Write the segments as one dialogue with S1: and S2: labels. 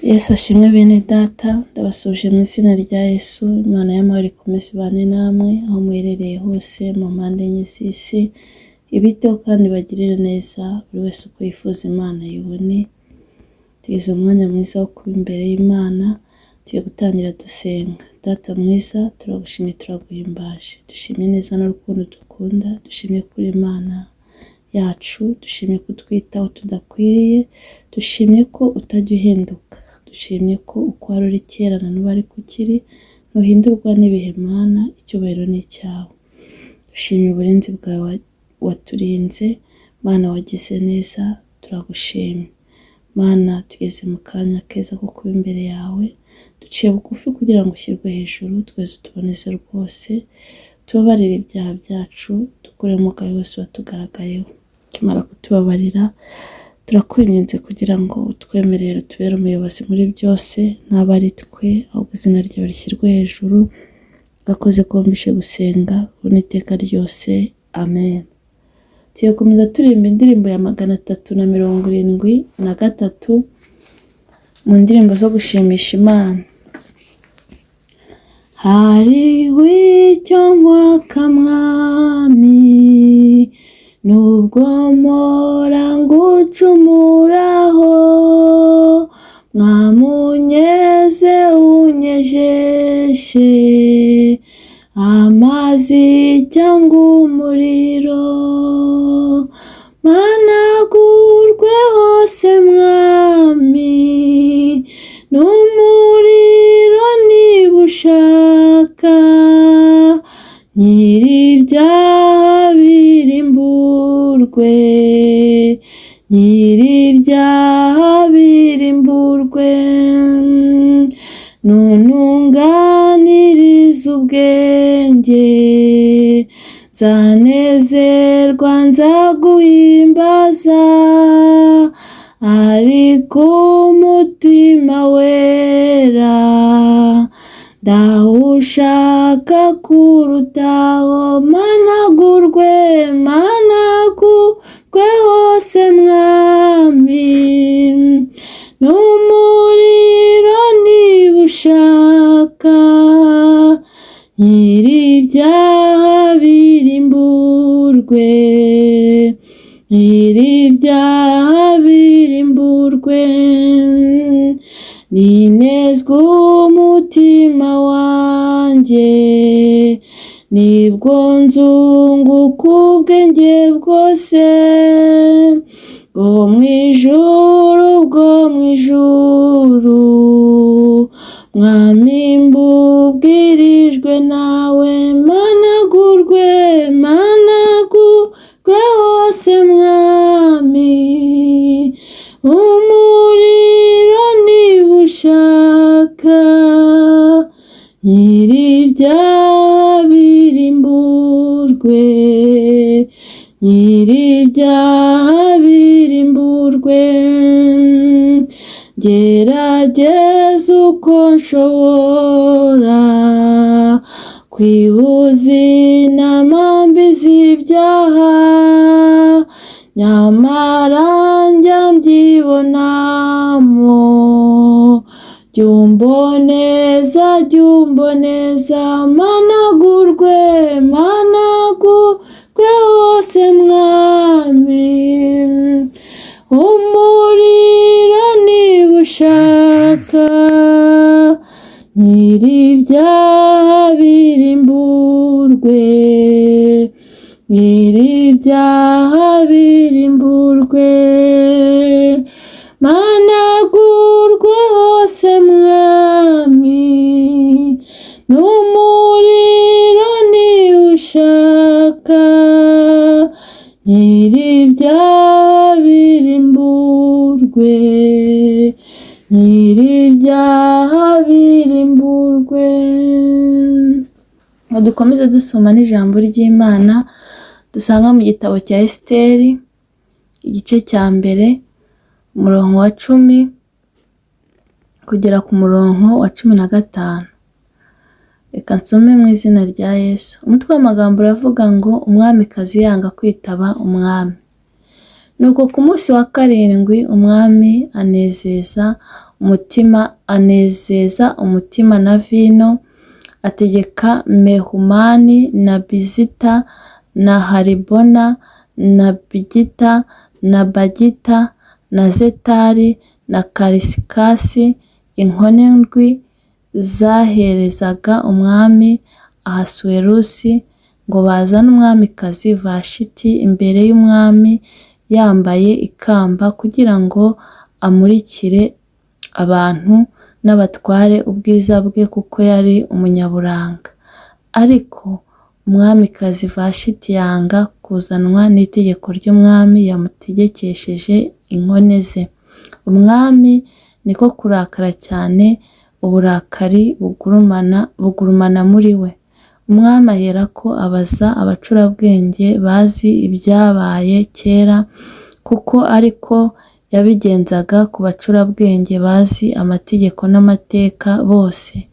S1: Yesu ashimwe bene data, ndabasuhuje mu izina rya Yesu, Imana y'amahoro ikomeze ibane namwe aho muherereye hose mu mpande enye z'isi, ibiteho kandi ibagirire neza, buri wese uko yifuza Imana ayibone. Tugeze mu mwanya mwiza wo kuba imbere y'Imana, tugiye gutangira dusenga. Data mwiza, turagushimye turaguhimbaje, dushimye neza n'urukundo dukunda, dushimye kuri Imana yacu, dushimye ko utwitaho tudakwiriye, dushimye ko utajya uhinduka, dushimye ko uko wari uri kera na n'ubu ariko ukiri, ntuhindurwa n'ibihe Mana, icyubahiro ni icyawe. Dushimye uburinzi bwawe waturinze, Mana wagize neza, turagushimye. Mana tugeze mu kanya keza ko kuba imbere yawe, duciye bugufi kugira ngo ushyirwe hejuru, twese utuboneze rwose, tubabarire ibyaha byacu, dukure umugayo wose watugaragayeho. Ukimara kutubabarira, turakwinginze kugira ngo utwemerere utubere umuyobozi muri byose, naba ari twe, ahubwo izina ryawe rishyirwe hejuru, urakoze ko wumvishe gusenga, ubu n'iteka ryose, amen. Tugiye gukomeza turirimba indirimbo ya 373 mu ndirimbo zo gushimisha Imana. Hariho icyo nkwaka Mwami, nubwo mpora ngucumuraho, Mwami unyeze unyejeshe amazi cyangwa umuriro, mpanagurwe hose Mwami, n'umuriro niba ushaka, nyir'ibyaha birimburwe, nyir'ibyaha birimburwe, nuntunganiriza ubwenge, nzanezerwa nzaguhimbaza, ariko umutima wera ndawushaka kurutaho, mpanagurwe, mpanagurwe hose Mwami, n'umuriro niba ushaka, nyir'ibyaha birimburwe, nyir'ibyaha birimburwe, ninezwa umutima wanjye, nibwo nzunguka ubwenge bwose, bwo mu ijuru, bwo mu ijuru, Mwami mbubwirijwe nawe, mpanagurwe, mpanagurwe hose Mwami, umuriro niba ushaka, nyir'ibyaha birimburwe, nyir'ibyaha birimburwe, ngerageza uko nshobora kwibuza inama mbi z'ibyaha, nyamara njya mbyibonamo, jya umboneza, jya umboneza, mpanagurwe, mpanagurwe hose Mwami, umuriro niba ushaka, nyir'ibyaha birimburwe, nyir'ibyaha birimburwe, mpanagurwe hose Mwami, n'umuriro niba ushaka, nyir'ibyaha birimburwe, nyir'ibyaha birimburwe. Dukomeze dusoma n'ijambo ry'Imana dusanga mu gitabo cya Esiteri, igice cya mbere, umurongo wa 10 kugera ku murongo wa 15. Reka nsome mu izina rya Yesu. Umutwe w'amagambo uravuga ngo umwamikazi yanga kwitaba umwami. Nuko ku munsi wa karindwi umwami anezeza umutima, anezeza umutima na vino, ategeka Mehumani na Bizita na Haribona na Bigita na Bagita na Zetari na Karisikasi, inkone ndwi zaherezaga umwami Ahasuwerusi, ngo bazane umwamikazi Vashiti imbere y'umwami yambaye ikamba, kugira ngo amurikire abantu n'abatware ubwiza bwe, kuko yari umunyaburanga. Ariko umwamikazi Vashiti yanga kuzanwa n'itegeko ry'umwami yamutegekesheje inkone ze. Umwami niko kurakara cyane, uburakari bugurumana muri we. Umwami aherako abaza abacurabwenge bazi ibyabaye kera, kuko ariko yabigenzaga ku bacurabwenge bazi amategeko n'amateka bose.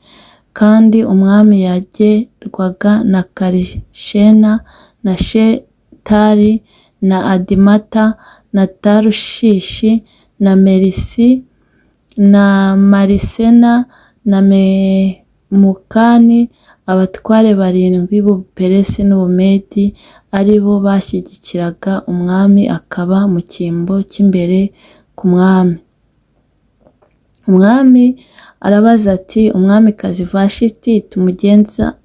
S1: Kandi umwami yagerwaga na Karishena na Shetari na Adimata na Tarushishi na Merisi na Marisena na Memukani, abatware barindwi b'Ubuperesi n'Ubumedi, ari bo bashyigikiraga umwami akaba mu cyimbo cy'imbere ku mwami. Umwami arabaza ati: Umwamikazi Vashiti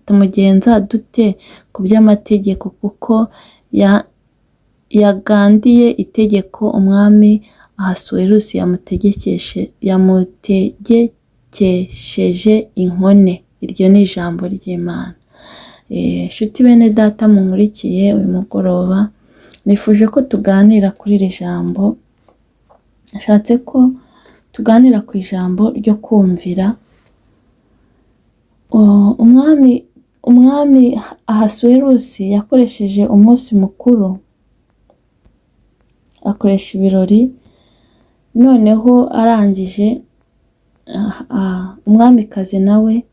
S1: tumugenza dute ku by'amategeko, kuko yagandiye itegeko umwami Ahasuwerusi yamutegekesheje inkone. Iryo ni ijambo ry'Imana. Nshuti bene data munkurikiye uyu mugoroba, nifuje ko tuganira kuri iri jambo. Nashatse ko tuganira ku ijambo ryo kumvira. Umwami Ahasuwerusi yakoresheje umunsi mukuru, akoresha ibirori, noneho arangije umwamikazi nawe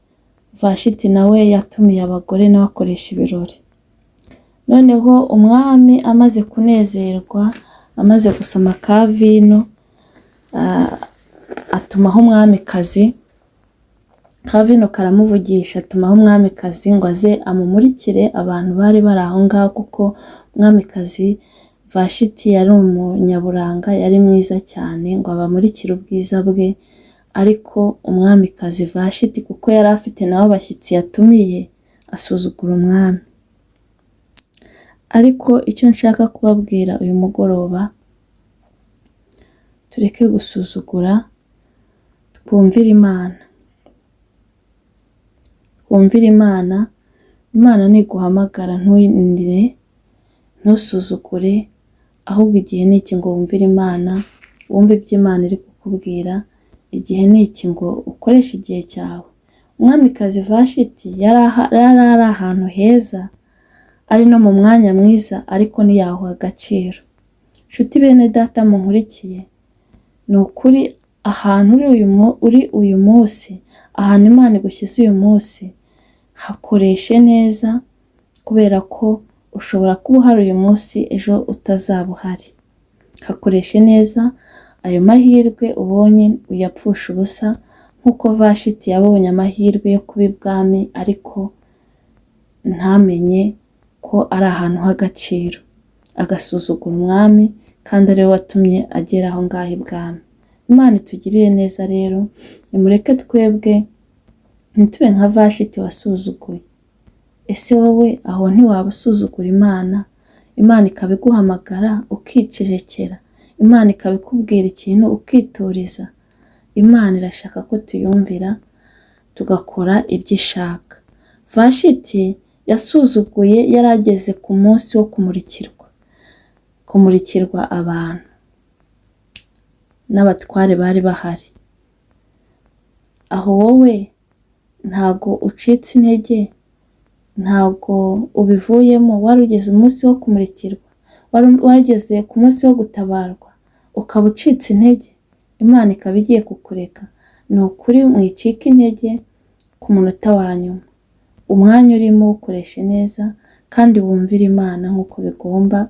S1: Vashiti nawe yatumiye abagore nawe akoresha ibirori. Noneho umwami amaze kunezerwa, amaze gusoma ka vino, atumaho umwamikazi, ka vino karamuvugisha, atumaho umwamikazi ngo aze amumurikire abantu bari bari aho ngaho, kuko umwamikazi Vashiti yari umunyaburanga, yari mwiza cyane, ngo abamurikire ubwiza bwe. Ariko umwamikazi Vashiti, kuko yari afite nawe abashyitsi yatumiye, asuzugura umwami. Ariko icyo nshaka kubabwira uyu mugoroba, tureke gusuzugura, twumvire Imana. Twumvire Imana. Imana niguhamagara ntuyinire, ntusuzugure, ahubwo igihe ni iki ngo wumvire Imana, wumve ibyo Imana iri kukubwira. Igihe ni iki ngo ukoreshe igihe cyawe. Umwamikazi Vashiti yari ari ahantu heza, ari no mu mwanya mwiza, ariko ntiyahuha agaciro. Nshuti bene data munkurikiye, ni ukuri ahantu uri uyu munsi, ahantu Imana igushyize uyu munsi, hakoreshe neza, kubera ko ushobora kuba uhari uyu munsi, ejo utazaba uhari. Hakoreshe neza ayo mahirwe ubonye, uyapfusha ubusa, nk'uko Vashiti yabonye amahirwe yo kuba ibwami, ariko ntamenye ko ari ahantu h'agaciro, agasuzugura umwami kandi ariwe watumye agera aho ngaho ibwami. Imana itugirire neza rero, nimureke twebwe ntitube nka Vashiti wasuzuguye. Ese wowe aho ntiwaba usuzugura Imana? Imana ikaba iguhamagara ukicecekera, Imana ikaba ikubwira ikintu ukituriza. Imana irashaka ko tuyumvira tugakora ibyo ishaka. Vashiti yasuzuguye yari ageze ku munsi wo kumurikirwa abantu n'abatware bari bahari. Aho wowe ntago ucitse intege, ntago ubivuyemo, wari ugeze umunsi wo kumurikirwa, wari ugeze ku munsi wo gutabarwa, ukaba ucitse intege, Imana ikaba igiye kukureka. Ni ukuri mwicika intege ku munota wa nyuma. Umwanya urimo ukoreshe neza kandi wumvire Imana nk'uko bigomba.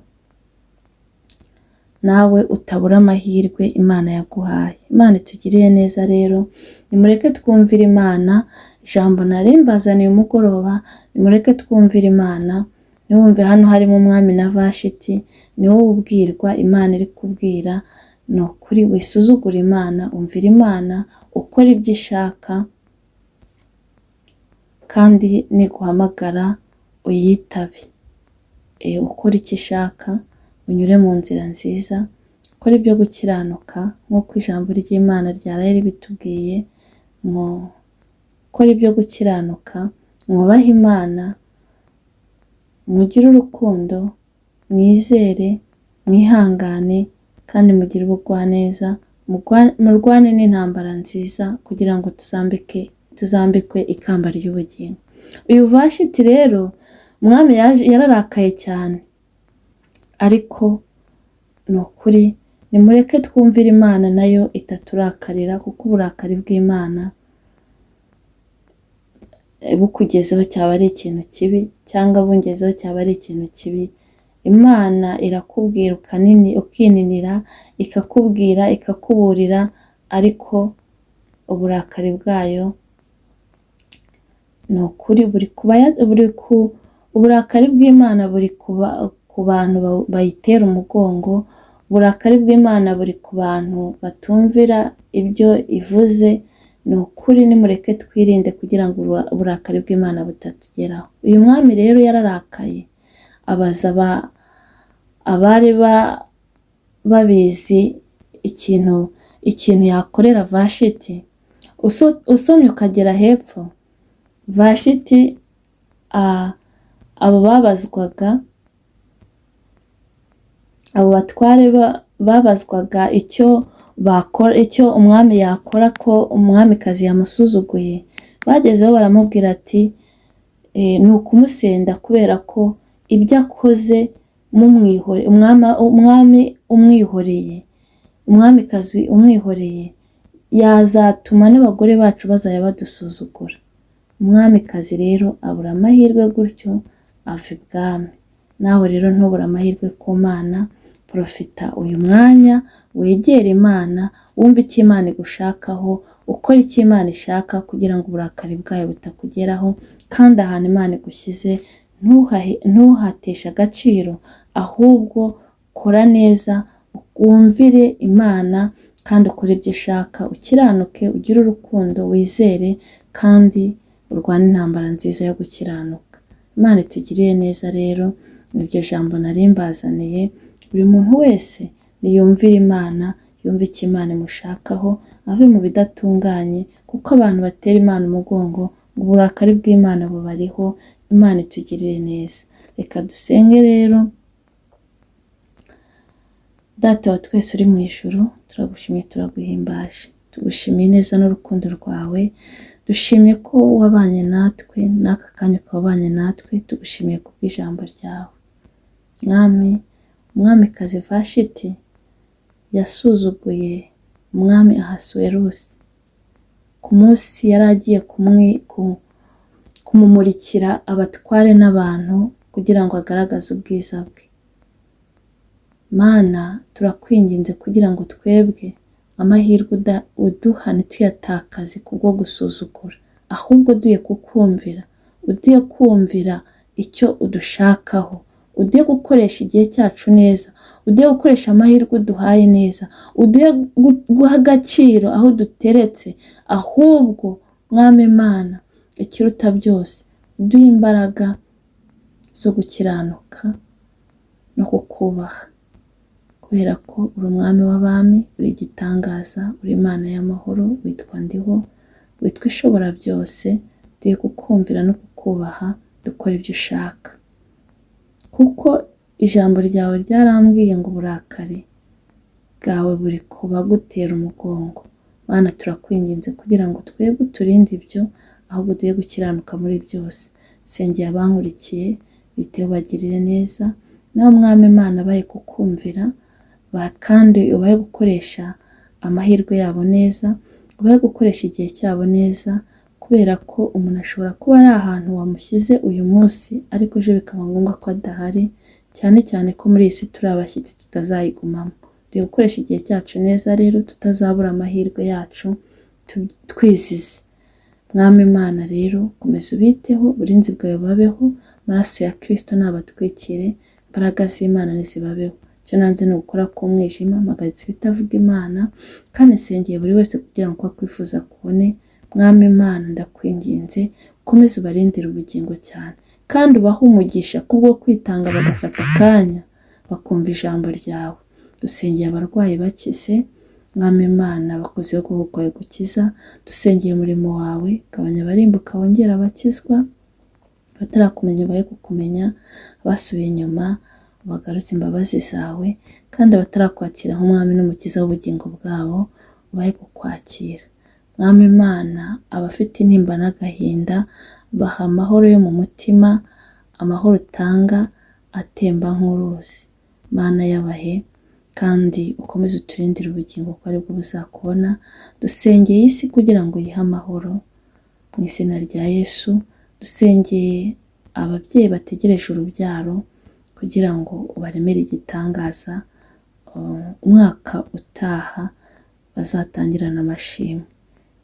S1: nawe utabura amahirwe Imana yaguhaye. Imana itugiriye neza rero, nimureke twumvire Imana, ijambo nari mbazaniye umugoroba, nimureke twumvire Imana, ntiwumve hano harimo umwami na Vashiti, ni wowe ubwirwa, Imana iri kubwira, ni ukuri wisuzugura Imana, umvira Imana, ukora ibyo ishaka, kandi niguhamagara uyitabe. Ukore icyo ishaka, unyure mu nzira nziza, ukore ibyo gukiranuka nk'uko ijambo ry'Imana ryaraye ribitubwiye, mukore ibyo gukiranuka, mwubahe Imana, mugire urukundo, mwizere, mwihangane kandi mugire ubugwaneza, murwane n'intambara nziza kugira ngo tuzambikwe ikamba ry'ubugingo. Uyu Vashiti rero umwami yararakaye cyane, ariko ni ukuri nimureke twumvire Imana nayo itaturakarira, kuko uburakari bw'Imana bukugezeho cyaba ari ikintu kibi, cyangwa bungezeho cyaba ari ikintu kibi. Imana irakubwira ukininira, ikakubwira, ikakuburira, ariko uburakari bwayo ni ukuri uburakari bw'Imana buri ku bantu bayitera umugongo, uburakari bw'Imana buri ku bantu batumvira ibyo ivuze. Ni ukuri nimureke twirinde kugira ngo uburakari bw'Imana butatugeraho. Uyu mwami rero yararakaye, abaza abari babizi ikintu yakorera Vashiti. Usomye ukagera hepfo, Vashiti abo babazwaga, abo batware babazwaga icyo bakora, icyo umwami yakora ko umwamikazi yamusuzuguye, bagezeho baramubwira ati ni ukumusenda kubera ko ibyo akoze umwami umwihoreye, umwamikazi umwihoreye, yazatuma n'abagore bacu bazajya badusuzugura. Umwamikazi rero abura amahirwe gutyo ava ibwami. Nawe rero ntubure amahirwe ku Mana, profita uyu mwanya, wegere Imana, wumve icyo Imana igushakaho, ukore icyo Imana ishaka kugira ngo uburakari bwayo butakugeraho, kandi ahantu Imana igushyize ntuhateshe agaciro, ahubwo kora neza, wumvire Imana kandi ukore ibyo ishaka, ukiranuke, ugire urukundo, wizere kandi urwane intambara nziza yo gukiranuka. Imana itugiriye neza rero, iryo jambo nari mbazaniye, buri muntu wese niyumvire Imana, yumve icyo Imana imushakaho, ave mu bidatunganye, kuko abantu batera Imana umugongo, uburakari bw'Imana bubariho. Imana itugirire neza. Reka dusenge rero. Data wa twese uri mu ijuru, turagushimiye, turaguhimbaje, tugushimiye neza n'urukundo rwawe, dushimye ko wabanye natwe n'aka kanya ukaba wabanye natwe, tugushimiye kubw'ijambo ryawe. Mwami, umwamikazi Vashiti yasuzuguye umwami Ahasuwerusi ku munsi yari agiye kumumurikira abatware n'abantu kugira ngo agaragaze ubwiza bwe. Mana, turakwinginze kugira ngo twebwe amahirwe uduha ntituyatakaze kubwo gusuzugura, ahubwo uduhe kukumvira, uduhe kumvira icyo udushakaho, uduhe gukoresha igihe cyacu neza, uduhe gukoresha amahirwe uduhaye neza, uduhe guha agaciro aho duteretse, ahubwo Mwami Imana ikiruta byose, uduhe imbaraga zo gukiranuka no kukubaha, kubera ko uri umwami w'abami, uri igitangaza, uri Imana y'amahoro, witwa Ndiho, witwa Ishobora byose, duhe kukumvira no kukubaha, dukora ibyo ushaka, kuko ijambo ryawe ryarambwiye ngo uburakari bwawe buri kubagutera umugongo. Mana, turakwinginze kugira ngo twebwe uturinde ibyo, ahubwo uduhe gukiranuka muri byose. Sengeye abankurikiye, biteho ubagirire neza, nawe Mwami Imana bahe kukumvira, kandi ubahe gukoresha amahirwe yabo neza, ubahe gukoresha igihe cyabo neza, kubera ko umuntu ashobora kuba ari ahantu wamushyize uyu munsi, ariko ejo bikaba ngombwa ko adahari, cyane cyane ko muri iyi si turi abashyitsi tutazayigumamo. Dukwiye gukoresha igihe cyacu neza rero, tutazabura amahirwe yacu twizize. Mwami Imana rero, komeza ubiteho, uburinzi bwawe bubabeho, amaraso ya Kristo nabatwikire, imbaraga z'Imana nizibabeho. Icyo nanze ni ugukora k'umwijima, mpagaritse ibitavuga Imana, kandi nsengeye buri wese kugira ngo uko akwifuza kubone. Mwami Imana, ndakwinginze, ukomeze ubarindire ubugingo cyane, kandi ubahe umugisha kubwo kwitanga bagafata akanya bakumva ijambo ryawe. Dusengeye abarwayi bakize, Mwami Imana, abakozi bo kuboko kwawe gukiza, dusengeye umurimo wawe, gabanya abarimbuka wongere abakizwa, abatarakumenya ubahe kukumenya, abasubiye inyuma ubagarutse imbabazi zawe, kandi abatarakwakira nk'umwami n'umukiza w'ubugingo bwabo ubahe kukwakira. Mwami Imana, abafite intimba n'agahinda baha amahoro yo mu mutima, amahoro utanga atemba nk'uruzi. Mana yabahe, kandi ukomeze uturindire ubugingo kuko aribwo buzakubona. Dusengeye isi kugira ngo uyihe amahoro mu izina rya Yesu. Dusengeye ababyeyi bategereje urubyaro kugira ngo ubaremere igitangaza, umwaka utaha bazatangirane amashimwe.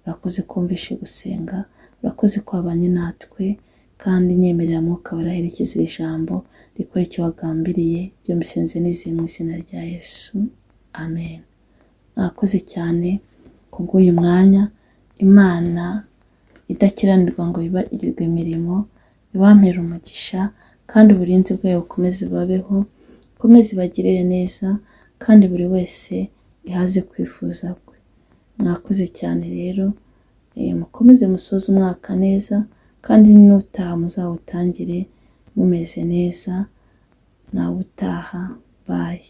S1: Urakoze kumvishe gusenga, urakoze ko wabanye natwe, kandi nyemerera Mwuka Wera aherekeze iri jambo rikora icyo wagambiriye. Ibyo mbisenze nizeye mu izina rya Yesu, amen. Mwakoze cyane kubw'uyu mwanya. Imana idakiranirwa ngo yibagirwe imirimo, ibampere umugisha, kandi uburinzi bwayo bukomeze bubabeho, bukomeze ibagirire neza, kandi buri wese ihaze kwifuza kwe. Mwakoze cyane rero, mukomeze musoze umwaka neza, kandi n'utaha muzawutangire mumeze neza. Nawe utaha, bye.